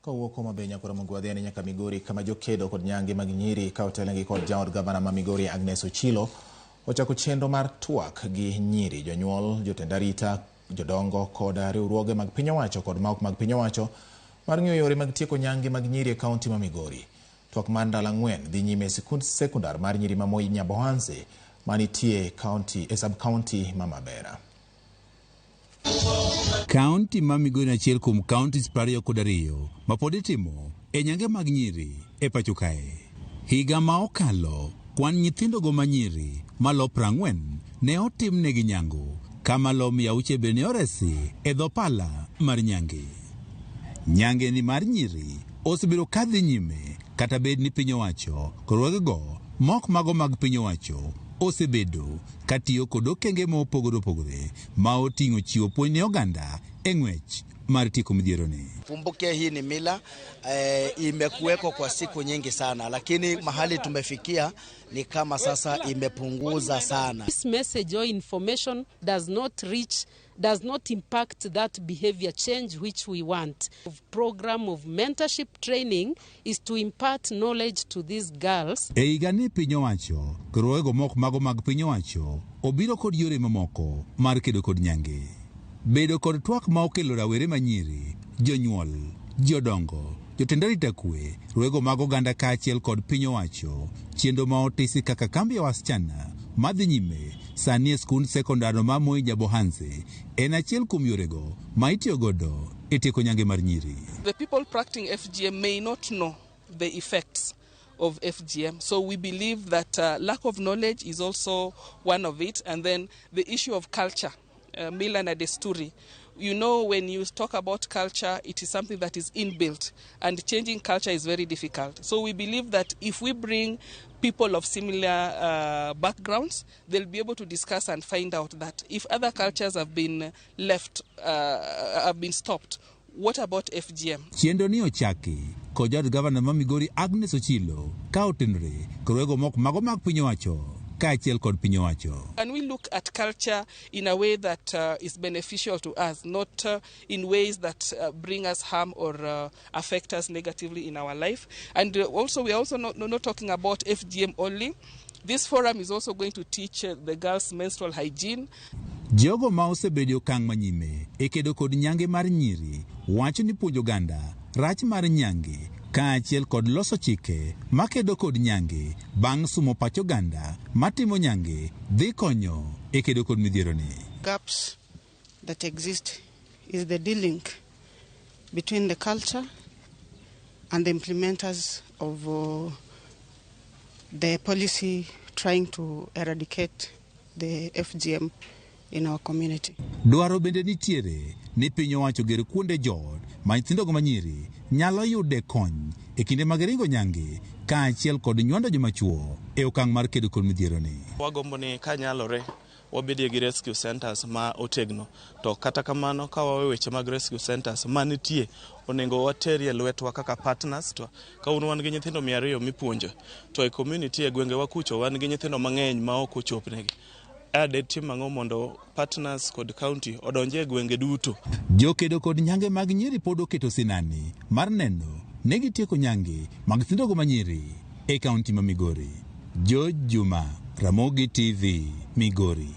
Kowuok Homa Bay nyaka Ramogi wadhi nyaka Migori kama jokedo kod nyange mag nyiri ka otelnegi kod jaod gavana ma Migori Agnes Ochilo ochako chenro mar twak gi nyiri, jonyuol, jotend arita, jodongo kod riwruoge mag piny owacho kod maok mag piny owacho mar ng'iyo yore mag tieko nyange mag nyiri e kaunti ma Migori. Twak mar ndalo 4 dhi nyime e sikund sekondar mar nyiri ma Moi Nyabohanse manitie e sub county ma Mabera. Kaunti ma Migori en achiel kuom counties 22 ma pod itimo e nyange mag nyiri e pacho kae. Higa ma okalo, kwan nyithindogo ma nyiri malo 40 ne otimnegi nyango, ka malo 600 be ne oresi e dho pala mar nyange. Nyange ni mar nyiri osebedo ka dhi nyime kata bed ni piny owacho riwruogego mok mago mag piny owacho osebedo ka tiyo kod okenge mopogore opogore ma oting'o chiwo puonj ne oganda e ng'wech mar tieko midhiero ni. Kumbuke hii ni mila imekuweko kwa siku nyingi sana, lakini mahali tumefikia ni kama sasa imepunguza sana. This message or information does not reach, does not impact that behavior change which we want. Program of mentorship training is to impart knowledge to these girls. E higa ni piny owacho, riwruogego mok mago mag piny owacho obiro kod yore mamoko mar kedo kod nyange. Bedo kod twak ma okelo rawere manyiri, jonyuol, jodongo, jotend arita kwe, riwruogego mag oganda kaachiel kod piny owacho, chenro ma otisi kaka kambi ya wasichana madhi nyime sani e skund sekondar ma Moi Nyabohanse en achiel kuom yorego ma itiyo godo e tieko nyange mar nyiri. The people practicing FGM may not know the effects of FGM. So we believe that lack of knowledge is also one of it. And then the issue of culture, mila na desturi. When you talk about culture, it is something that is inbuilt, and changing culture is very difficult. So we believe that if we bring people of similar backgrounds, they'll be able to discuss and find out that if other cultures have been left, have been stopped, what about FGM? Chenro ni ochaki kod jaod gavana ma Migori Agnes Ochilo ka otenore kod wego mok mago mag piny owacho kaachiel kod piny owacho. And we look at culture in a way that is beneficial to us, not in ways that bring us harm or affect us negatively in our life. And also, we are also not talking about FGM only. This forum is also going to teach the girls menstrual hygiene. Jogo ma osebedo e okang' manyime e kedo kod nyange mar nyiri wacho ni puonjo oganda rach mar nyange kaachiel kod loso chike makedo kod nyange bang' sumo pach oganda matimo nyange dhi konyo e kedo kod midhiero ni. Gaps that exist is the dealing between the culture and the implementers of the policy trying to eradicate the FGM in our community. Dwaro bende nitiere ni piny owacho ger kuonde joot ma nyithindogo manyiri nyalo yude kony e kinde mag ringo nyange kaachiel kod nywando joma chuo e okang' mar kedo kod midhiero ni. Wagombo ni kanyalore wabedie gi rescue centers ma otegno, to kata kamano ka wawe weche mag rescue centers manitie, onego waterie lwetwa kaka partners. To kawuono wan gi nyithindo 200 mipuonjo, to e community e gwengewa kucho wan gi nyithindo mang'eny ma ok ochopnegi. Ade tim ang'o mondo partners kod county odonje e gwenge duto? Jokedo kod nyange mag nyiri pod oketo sinani mar neno ne gitieko nyange mag nyithindogo manyiri e kaunti ma Migori. George Juma, Ramogi TV, Migori.